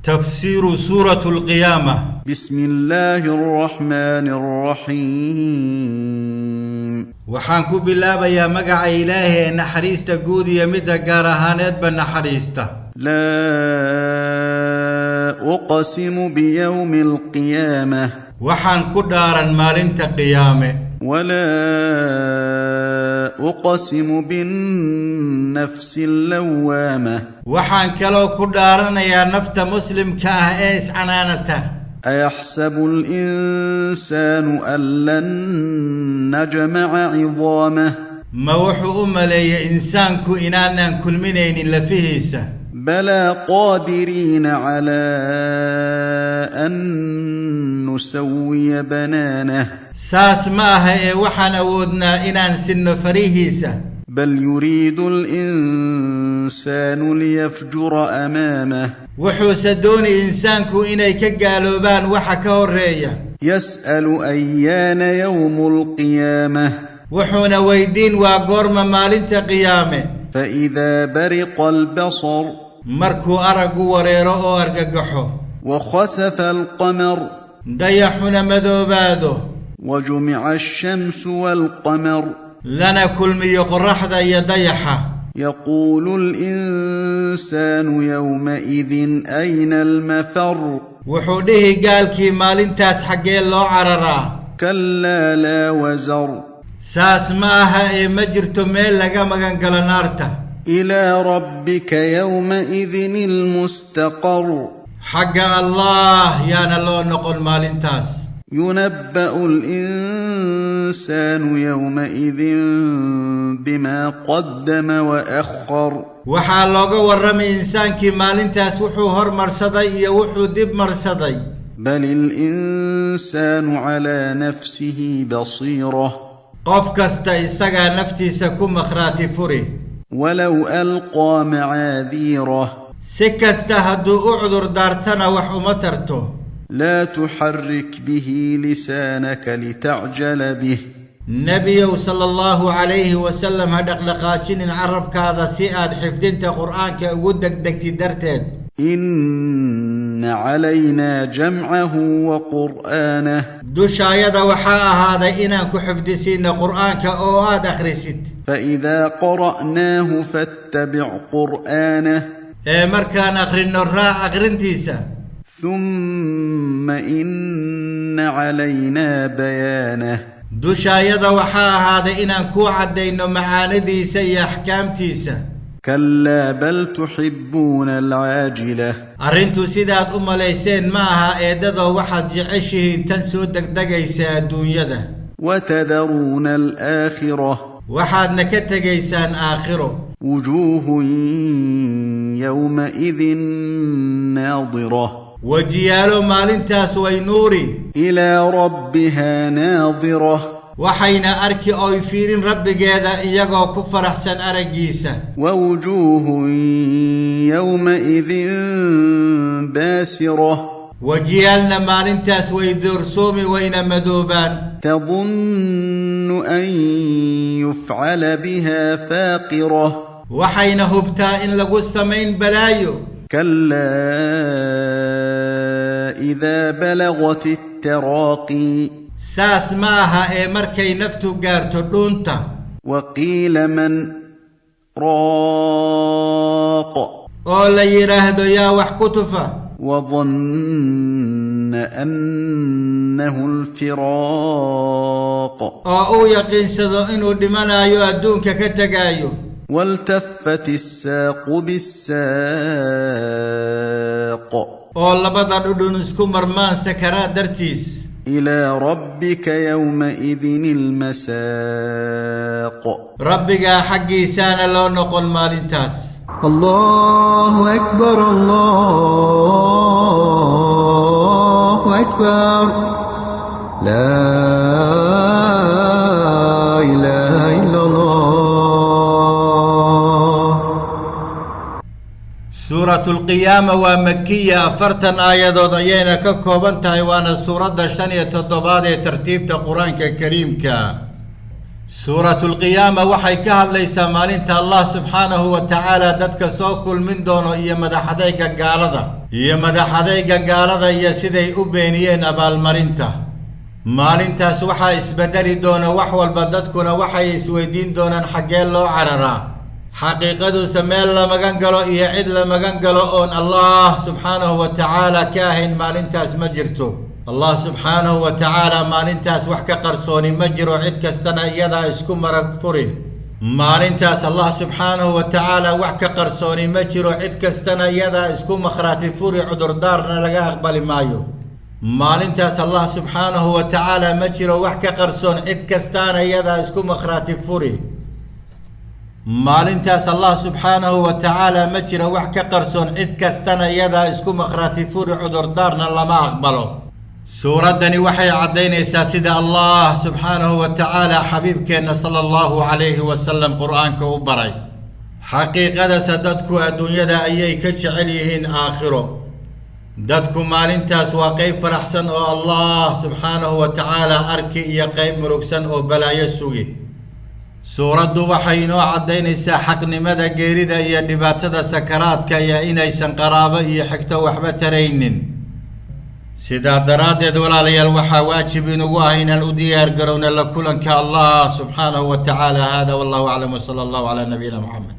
Tafsiiru suuratu alqiyaama. بسم الله الرحمن الرحيم. Waxaan ku bilaabayaa magaca Ilaahay ee naxariista guud iyo midda gaar ahaaneedba naxariista. لا أقسم بيوم القيامة. Waxaan ku dhaaran maalinta qiyaame. ولا أقسم بالنفس اللوامة. Waxaan kaloo ku dhaaranayaa nafta muslimka ah ee iscanaanata. أيحسب الإنسان أن لن نجمع عظامه؟ Ma wuxuu u maleeyay insaanku inaanaan kulminaynin lafihiisa? بلى قادرين على أن نسوي بنانه. Saas ma aha ee waxaan awoodnaa inaan sinno farihiisa. بل يريد الإنسان ليفجر أمامه. Wuxuuse dooni insaanku inay ka gaaloobaan waxa ka horreeya. يسأل أيان يوم القيامة. Wuxuuna weydiin waa goorma maalinta qiyaame. فإذا برق البصر، Markuu araggu wareero oo argagaxo، وخسف القمر، dayaxuna madoobaado، وجمع الشمس والقمر، lana kulmiyo qorraxda iyo dayaxa، يقول الإنسان يومئذ أين المفر؟ Wuxuu dhihi gaalkii maalintaas xaggee loo cararaa? كلا لا وزر. Saas ma aha ee ma jirto meel laga magangalo naarta. إلى ربك يومئذ المستقر. Xagga Allaah yaana loo noqon maalintaas. ينبأ الإنسان يومئذ بما قدم وأخر. Waxaa looga warramay insaankii maalintaas wuxuu hormarsaday iyo wuxuu dib marsaday. بل الإنسان على نفسه بصيرة. Qof kasta isagaa naftiisa ku makhraati furi. ولو ألقى معاذيره. Si kasta hadduu u cudur daartana wax uma tarto. لا تحرك به لسانك لتعجل به. Nebiyow sala Allahu calayhi wasalam, ha dhaqdhaqaajinin carabkaada si aad xifdinta Qur'aanka ugu degdegtid darteed. إن علينا جمعه وقرآنه. Dushaayada waxaa ahaaday inaan ku xifdisiinno Qur'aanka oo aad akhrisid. فإذا قرأناه فاتبع قرآنه. Ee markaan akhrinno raac akhrintiisa. ثم إن علينا بيانه. Dushaayada waxaa ahaaday inaan kuu caddayno macaanidiisa iyo axkaamtiisa. كلا بل تحبون العاجلة. Arrintu sidaad u malayseen ma aha, eeddadoo waxaad jeceshihiin tan soo degdegaysa adduunyada. وتذرون الآخرة. Waxaadna ka tegaysaan aakhiro. وجوه يومئذ ناضرة. Wejiyaalo maalintaas way nuuri. إلى ربها ناظرة. Waxayna arki oy fiirin Rabbigeeda iyagoo ku faraxsan araggiisa. ووجوه يومئذ باسرة. Wejiyaalna maalintaas way doorsoomi wayna madoobaan. تظن أن يفعل بها فاقرة. Waxayna hubtaa in lagu samayn balaayo. كلا إذا بلغت التراقي، Saas ma aha ee markay naftu gaarto dhuunta، وقيل من راق، oo la yidhaahdo yaa wax ku tufa، وظن أنه الفراق، oo uu yaqiinsado inuu dhimanayo adduunka ka tegaayo، والتفت الساق بالساق، oo labada dhudhun isku marmaan sakaraad dartiis. إلى ربك يومئذ المساق. Rabbigaa xaggiisaana loo noqon maalintaas. الله أكبر، الله أكبر، لا إله إلا الله. Suuratulqiyaama waa makiya, 40 aayadood ayayna ka kooban tahay, waana suuradda 75aad ee tartiibta Qur-aanka Kariimka. Suuratulqiyaama waxay ka hadlaysaa maalinta Allah subxaanahu wa tacaala dadka soo kulmin doono iyo madaxadayga gaalada. Iyo madaxadayga gaalada iyo siday u beeniyeen abaalmarinta. Maalintaas waxaa isbedeli doona wax walba, dadkuna waxay isweydiin doonaan xaggee loo cararaa. Xaqiiqaduse meel la magan galo iyo cid la magan galo oon Allah subxaanahu wa tacaala ka ahayn maalintaas ma jirto. Allah subxaanahu wa tacaala maalintaas wax ka qarsooni ma jiro, cid kastana iyadaa isku marag furi. Maalintaas Allah subxaanahu wa tacaala wax ka qarsooni ma jiro, cid kastana iyadaa isku makhraati furi, cudurdaarna laga aqbali maayo. Maalintaas Allah subxaanahu wa tacaala ma jiro wax ka qarsoon, cid kastaana iyadaa isku makhraati furi. Maalintaas Allah subxaanahu wa tacaala ma jiro wax ka qarsoon, cid kastana iyadaa isku makhraati furi, cudurdaarna lama aqbalo. Suuraddani waxay caddaynaysaa sida Allah subxaanahu wa tacaala xabiibkeenna sala allahu calayhi wasalam qur-aanka u baray. Xaqiiqadase dadku adduunyada ayay ka jecel yihiin aakhiro. Dadku maalintaas waa qeyb faraxsan oo Allah subxaanahu wa tacaala arki, iyo qeyb murugsan oo balaayo sugi. Suuraddu waxay inoo caddaynaysaa xaqnimada geerida iyo dhibaatada sakaraadka, iyo inaysan qaraabo iyo xigto waxba taraynin. Sidaa daraaddeed, walaalayaal, waxaa waajib inugu ah inaan u diyaar garowna la kulanka Allah subxaanahu wa tacaala. Hada wallahu aclam, wsala allahu calaa nabiyina Moxamed.